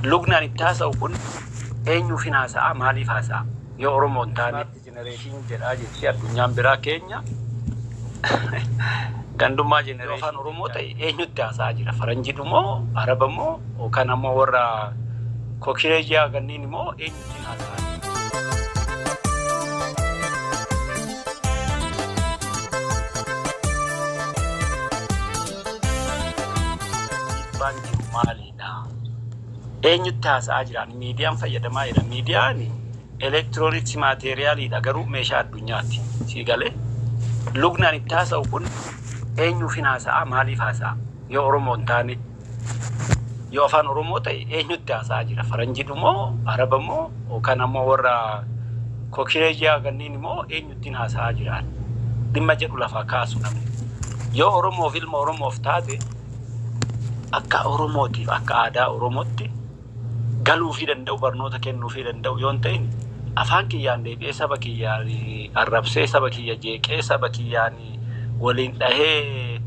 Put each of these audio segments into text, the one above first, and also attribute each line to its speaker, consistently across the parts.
Speaker 1: Lugni ani itti haasa'u kun eenyuufin haasa'a? Maaliif haasa'a? Yoo Oromoo hin taane. Smart generation jedhaa jirti addunyaan biraa keenya gandummaa generation. Afaan Oromoo ta'e eenyutti haasa'aa jira? Faranjiidhu moo Araba moo yookaan ammoo warra kokireejiyaa kanneen immoo eenyutti haasa'aa jira? Dhiibbaan jiru maalidha? Eenyutti haasa'aa jira? Ani miidiyaan fayyadamaa jira. Miidiyaan elektirooniksii maateeriyaaliidha, garuu meeshaa addunyaati. Sii galee? Lugni ani itti haasa'u kun eenyuufin haasa'a? Maaliif haasa'a? Yoo Oromoo hin taane, yoo afaan Oromoo ta'e eenyutti haasa'aa jira? Faranjiidhu moo Araba moo yookaan ammoo warra kokireejiyaa kanneen immoo eenyuttiin haasa'aa jira? Dhimma jedhu lafaa kaasu namni. Yoo Oromoof, ilma Oromoof taate, akka Oromootiif, akka aadaa Oromootti galuufii danda'u, barnoota kennuufii danda'u yoo hin ta'in, afaan kiyyaan deebi'ee saba kiyyaan arrabsee, saba kiyya jeeqee, saba kiyyaan waliin dhahee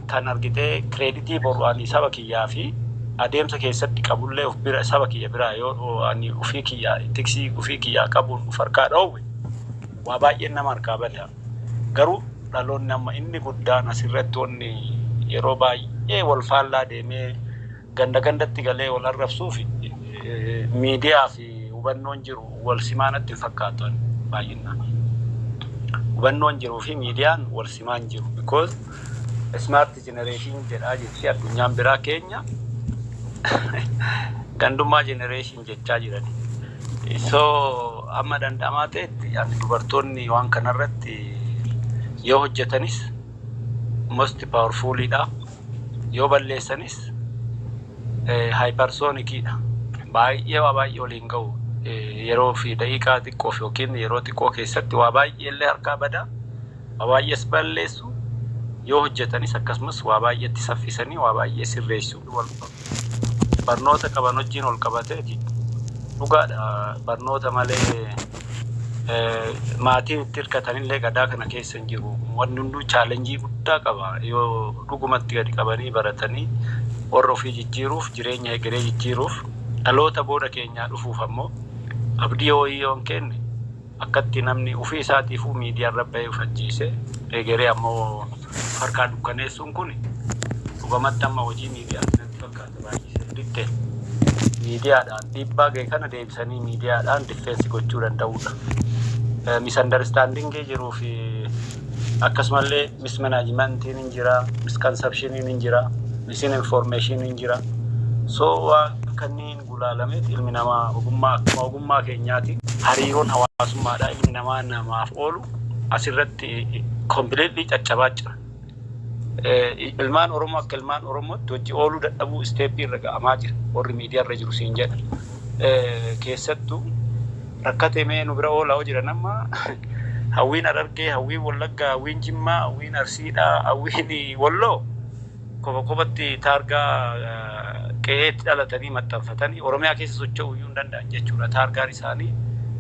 Speaker 1: kan argitee credit boru ani saba kiyyaa fi adeemsa keessatti qabullee of bira, saba kiyya biraa yoo ani ofii kiyyaa tiksii ofii kiyyaa qabuun of harkaa dhoowwe, waa baay'een nama harkaa bada. Garuu dhaloonni amma inni guddaan asirratti wanni yeroo baay'ee wal faallaa deemee ganda gandatti galee wal arrabsuu fi miidiyaa fi hubannoon jiru wal simaanatti hin fakkaatu baay'inaan. Hubannoon jiruu fi miidiyaan wal simaan jiru. Because smart generation jedhaa jirti addunyaan biraa, keenya gandummaa generation jechaa jirani. So amma danda'amaa ta'etti ani dubartoonni waan kanarratti yoo hojjetanis most powerfulidha. Yoo balleessanis hypersoniciidha. Baay'ee waa baay'ee waliin ga'u. Yeroo fi daqiiqaa xiqqoof yookiin yeroo xiqqoo keessatti waa baay'ee illee harkaa bada. Waa baay'ees balleessu. Yoo hojjetanis akkasumas waa baay'eetti saffisanii waa baay'ee sirreessu. Barnoota qaban wajjin ol qabateeti. Dhugaadha, barnoota malee maatiin itti hirkatanillee gadaa kana keessa hin jiru. Wanni hunduu challenge guddaa qaba. Yoo dhugumatti gadi qabanii baratanii warra ofii jijjiiruuf, jireenya egeree jijjiiruuf, dhaloota booda keenyaa dhufuuf ammoo abdii wayii yoo hin kenne, akkatti namni ofii isaatiifuu miidiyaa irra bahee of ajjeese egeree ammoo harkaa dukkaneessuun kun dhugamatti amma hojii miidiyaa natti fakkaata baay'isee ditte. Miidiyaadhaan dhiibbaa ga'e kana deebisanii miidiyaadhaan defense gochuu danda'uudha. Misunderstandingii jiruu fi akkasumallee mismanagementiin hin jira, misconceptioniin hin jira, misinformationiin hin jira. So waan kanneen gulaalameet ilmi namaa ogummaa akkuma ogummaa keenyaati hariiroon hawaasummaadhaa ilmi namaa namaaf oolu asirratti completely caccabaa jira. Ilmaan Oromoo akka ilmaan Oromootti hojii ooluu dadhabuu step irra ga'amaa jira. Warri miidiyaa irra jiru siin jedha. Keessattuu rakkate mee nu bira oolaa jiran amma hawwiin Harargee, hawwiin Wallaggaa, hawwiin Jimmaa, hawwiin Arsiidhaa, hawwiin Walloo kopha kophatti taargaa qe'eetti dhalatanii maxxanfatanii Oromiyaa keessa socho'uu iyyuu hin danda'an jechuudha. Taargaan isaanii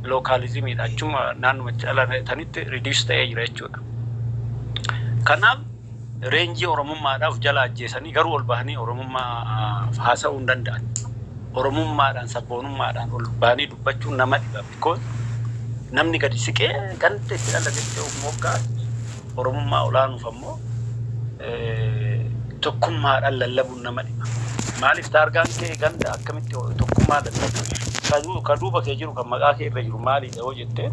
Speaker 1: localismiidha. Achuma naannumatti dhalatanitti reduce ta'ee jira jechuudha. Kanaaf range Oromummaadhaaf jala ajjeesanii garuu ol bahanii Oromummaa haasa'uu hin danda'an. Oromummaadhaan, sabboonummaadhaan ol bahanii dubbachuun nama dhiba. Because namni gadi siqee ganda itti dhalatetti of moggaa Oromummaa olaanuuf ammoo tokkummaadhaan lallabuun nama dhiba. Maaliif? Taargaan kee ganda, akkamitti tokkummaa lallabu? Ka duuba kee jiru, kan maqaa kee irra jiru maalidha yoo jettee,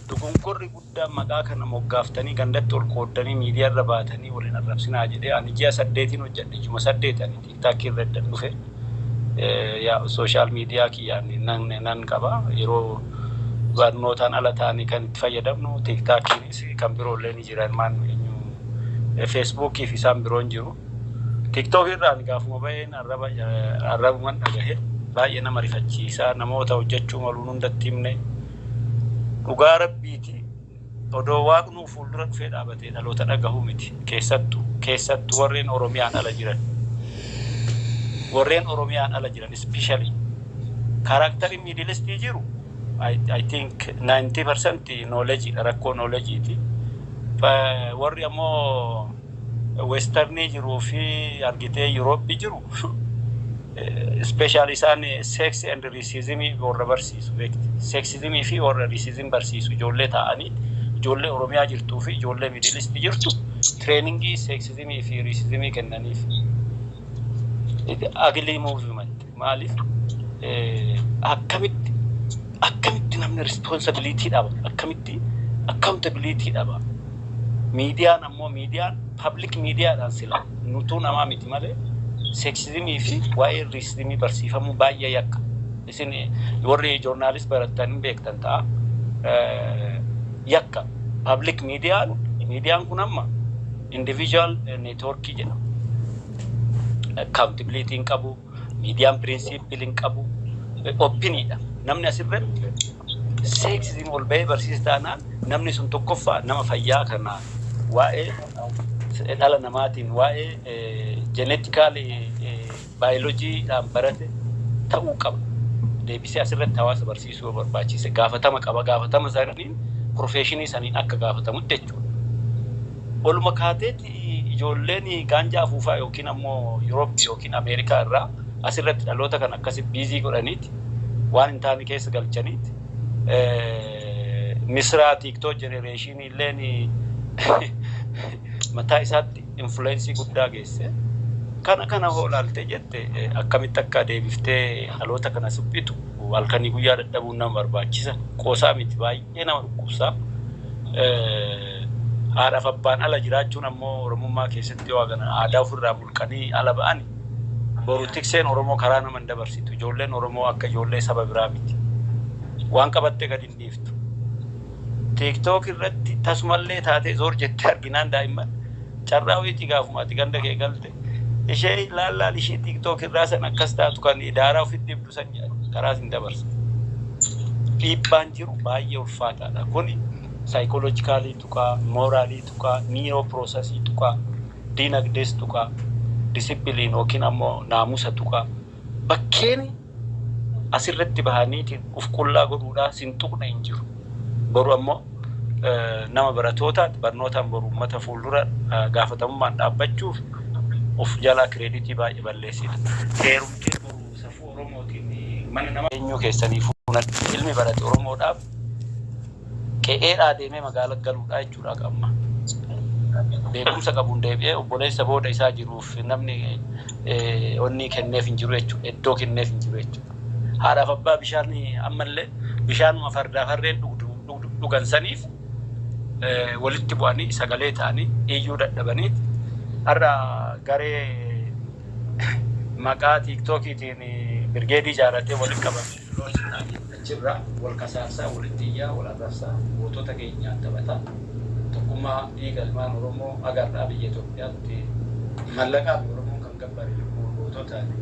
Speaker 1: dogongorri guddaan maqaa kana moggaaftanii gandatti ol qooddanii miidiyaa irra baatanii waliin arrabsinaa jedhee ani ji'a 8n hojjedhe. Ji'a 8 ani TikTokii irra eddan dhufe social media kiyyaan nan qaba. Yeroo barnootaan ala ta'anii kan itti fayyadamnu TikTokiinis kan biroollee ni jira, ilmaan eenyu Facebookii fi isaan biroon jiru. TikTok irraan gaafuma baheen arraba arrabuman dhagahe baay'ee nama rifachiisaa. Namoota hojjechuu maluun hundatti himne. Dhugaa rabbiiti, odoo waaqnuu fuuldura dhufee dhaabatee dhaloota dhagahuu miti. Keessattuu keessattuu warreen Oromiyaan ala jiran, warreen Oromiyaan ala jiran, especially characterii Middle Eastii jiru, I think 90% knowledge, rakkoo knowledgeeti. Warri ammoo westernii jiruu fi argitee Yuurooppii jiru Special isaan sex and racism warra barsiisu beekti. Sexism fi warra racism barsiisu ijoollee ta'anii, ijoollee Oromiyaa jirtuu fi ijoollee Middle East jirtu training sexism fi racism kennaniif. Ugly movement. Maaliif, akkamitti namni responsibility dhaba? Akkamitti accountability dhaba? Miidiyaan ammoo, miidiyaan public miidiyaadhaan sila nutuu namaa miti malee, sexism fi waa'ee racism barsiifamuu baay'ee yakka. Isin warri journalist barattan hin beektan ta'a. Yakka public miidiyaan, miidiyaan kun amma individual networkii jedhama. Accountability hin qabu, miidiyaan principle hin qabu, opiniidha. Namni asirratti sexism ol bahee barsiisa taanaan, namni sun tokkoffaa nama fayyaa kanaan waa'ee dhala namaatiin, waa'ee genetical baayoloojiidhaan barate ta'uu qaba. Deebisee asirratti hawaasa barsiisuu yoo barbaachise gaafatama qaba. Gaafatama saniin, profession saniin akka gaafatamutti jechuudha. Oluma kaateeti ijoolleen gaanjaa afuufaa yookiin ammoo Yuurooppii yookiin Ameerikaa irraa asirratti dhaloota kan akkasi busy godhaniiti waan hin taane keessa galchaniiti. Misraa TikTok generation illeen mataa isaatti influence guddaa geesse. Kana hoo ilaalte jette, akkamitti akka deebiftee dhaloota kana suphitu halkanii guyyaa dadhabuun nama barbaachisa. Qoosaa miti, baay'ee nama dhukkubsaa. Haadhaaf abbaan ala jiraachuun ammoo Oromummaa keessatti yoo kana aadaa ofirraa mulqanii ala ba'ani, boru tikseen Oromoo karaa nama hin dabarsitu. Ijoolleen Oromoo akka ijoollee saba biraa miti. Waan qabattee gadi hin dhiiftu. TikTok irratti tasumallee taatee zoor jettee arginaan, daa'imman carraa wayiitii gaafuma ati ganda kee galte, ishee laallaal, ishee TikTok irraa san akkas taatu, kan daaraa ofitti dibdu san karaa sin dabarsa. Dhiibbaan jiru baay'ee ulfaataadha. Kuni psychological tuqaa, moral tuqaa, neuro process tuqaa, diinagdees tuqaa, discipline yookiin ammoo naamusa tuqaa. Bakkeen asirratti bahaniitiin uf qullaa godhuudhaa sin tuqne hin jiru. Boru ammoo nama baratootaati, barnootaan boru uummata fuuldura gaafatamummaan dhaabbachuuf of jalaa credit baay'ee balleessita. Heerumtee boru safuu Oromootiin mana nama eenyuu keessanii fuunatti ilmi barate Oromoodhaaf qe'eedhaa deemee magaalaa galuudhaa jechuudha qabma. Beekumsa qabuun deebi'ee obboleessa booda isaa jiruuf namni onni kenneef hin jiru jechuudha. Iddoo kenneef hin jiru jechuudha. Haadhaaf abbaa bishaan ammallee bishaanuma fardaa farreen dhugan saniif walitti bu'anii sagalee ta'anii iyyuu dadhabaniit har'a garee maqaa TikTokiitiin birgeedii ijaarratee walitti qabame achirraa wal kasaarsaa, walitti iyyaa, wal arrabsaa, gootota keenyaan taphataa, tokkummaa dhiiga ilmaan Oromoo agarraa. Biyya Itoophiyaatti mallaqaa fi Oromoon kan gabbare lubbuu goototaati.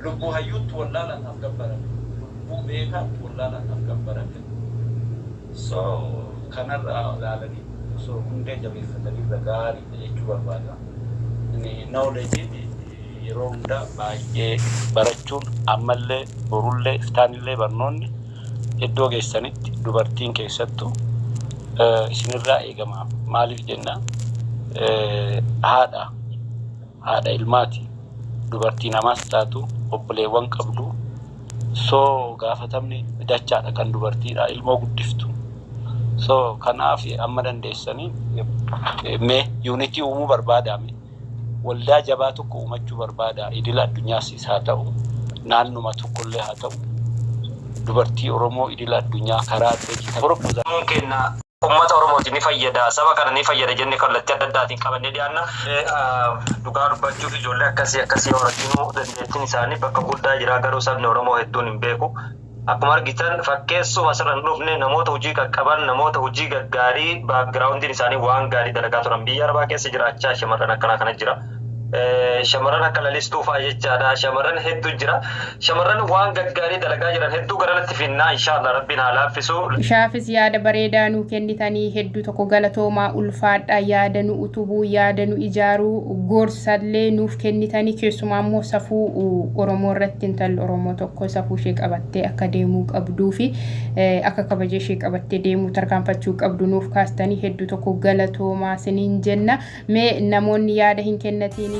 Speaker 1: Lubbuu hayyuutti wallaalaan gabbarame. Lubbuu beekaatti wallaalaan gabbarame. So kanarraa ilaalanii osoo hundee jabeeffatanii irra gaariidha jechuu barbaada. Knowledgeiin yeroo hundaa baay'ee barachuun, ammallee borullee iftaanillee barnoonni iddoo geessanitti dubartiin keessattuu isinirraa eegama. Maaliif jenna, haadha ilmaati. Dubartii namaas taatu obboleewwan qabdu. So gaafatamni dachaadha kan dubartiidha, ilmoo guddiftu. So kanaaf amma dandeessanii mee unity uumuu barbaadame. Waldaa jabaa tokko uumachuu barbaada. Idila addunyaas haa ta'u, naannuma tokkollee haa ta'u, dubartii Oromoo idila addunyaa karaa
Speaker 2: digital. Kenna uummata Oromooti ni fayyada, saba kana ni fayyada jennee kallattii adda addaatiin qabannee dhiyaanna. Dhugaa dubbachuuf, ijoollee akkasii akkasii horatinuu dandeettiin isaanii bakka guddaa jira, garuu sabni Oromoo hedduun hin beeku. Akkuma argitan, fakkeessuuf asirra hin dhufne. Namoota hojii qaqqaban, namoota hojii gaggaarii, backgroundiin isaanii waan gaarii dalagaa turan, biyya arabaa keessa jiraachaa shamarran akkanaa kana jira. Shamarran akka Lalistuu fa'aa jechaadha. Shamarran hedduu jira. Shamarran waan gaggaarii dalagaa jiran hedduu garanatti finnaa, inshaallah Rabbiin haa laaffisu.
Speaker 3: Ishaafis yaada bareedaa nuu kennitanii hedduu tokko galatoomaa, ulfaadha. Yaada nu utubuu, yaada nu ijaaruu, gorsallee nuuf kennitanii, keessumaa immoo safuu Oromoo irratti, intalli Oromoo tokko safuu ishee qabattee akka deemuu qabduu fi akka kabaja ishee qabattee deemuu tarkaanfachuu qabdu nuuf kaastanii hedduu tokko galatoomaa siniin jenna. Mee namoonni yaada hin kennatiin illee.